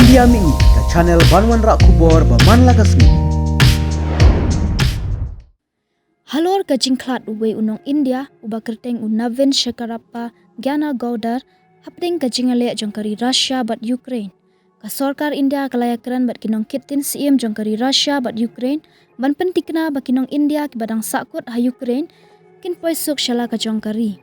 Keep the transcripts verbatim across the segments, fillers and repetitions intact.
Phi ïa mih ka channel ban wanrah khubor ba man la ka sngi. Halor ka jingkhlad uwei u nong India uba kyrteng u Navin Shakarappa Gyanagoudar hapdeng ka jingïaleh jong ka ri Russia bad Ukraine, ka sorkar India ka la ïakren bad ki nongkit tin syiem jong ka ri Russia bad Ukraine ban pynthikna ba ki nong India kiba dang sahkut ha Ukraine kin poi suk sha la ka jong ka ri.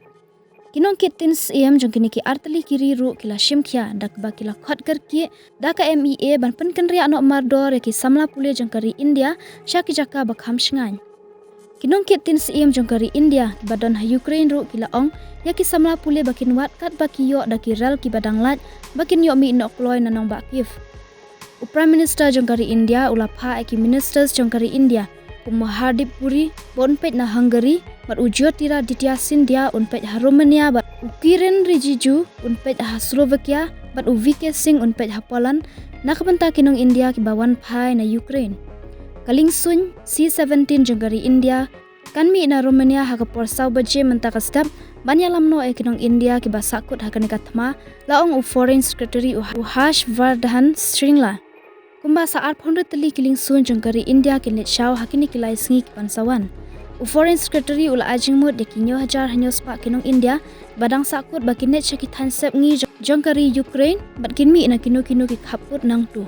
Ki nongkit tin syiem jong kine ki artylli ki ri ruh ki la shim khia da kaba ki la khot kyrkieh da ka M E A ban pynkynriah noh mardor ïa ki samla pule jong ka ri India sha ki jaka ba kham shngaiñ. Ki nongkit tin syiem jong ka ri India kiba don ha Ukraine ruh ki la ong ïa ki samla pule ba kin wad katba ki ïoh da ki rel kiba dang lait ba kin ïoh mih noh kloi na nongbah Kyiv. U Prime Minister jong ka ri India u la phah ïa ki ministers jong ka ri India kum u Hardeep Puri ba un peit na Hungary, bad u Jyotiraditya Scindia un peit ha Romania, bad u Kiren Rijiju un peit ha Slovakia, bad u V K Singh un peit ha Poland, na ka bynta ki nong India kiba wan phai na Ukraine. Ka liengsuiñ C seventeen jong ka ri India kan mih na Romania ha ka por saw baje mynta ka step ban ïalam noh ïa ki nong India kiba sahkut ha kane ka thma, la ong u Foreign Secretary u Harsh Vardhan Shringla. Kumba sa arphew tylli ki liengsuiñ jong ka ri India kin leit shaw ha kine ki lai sngi ki ban sa wan. U Foreign Secretary u la ai jingmut ïa ki hynñiew hajar hynñiew spah ki nong India ba dang sahkut ba kin leit sha ki thaiñ sepngi jong, jong ka ri Ukraine bad kin mih na kino kino ki khappud nangtu.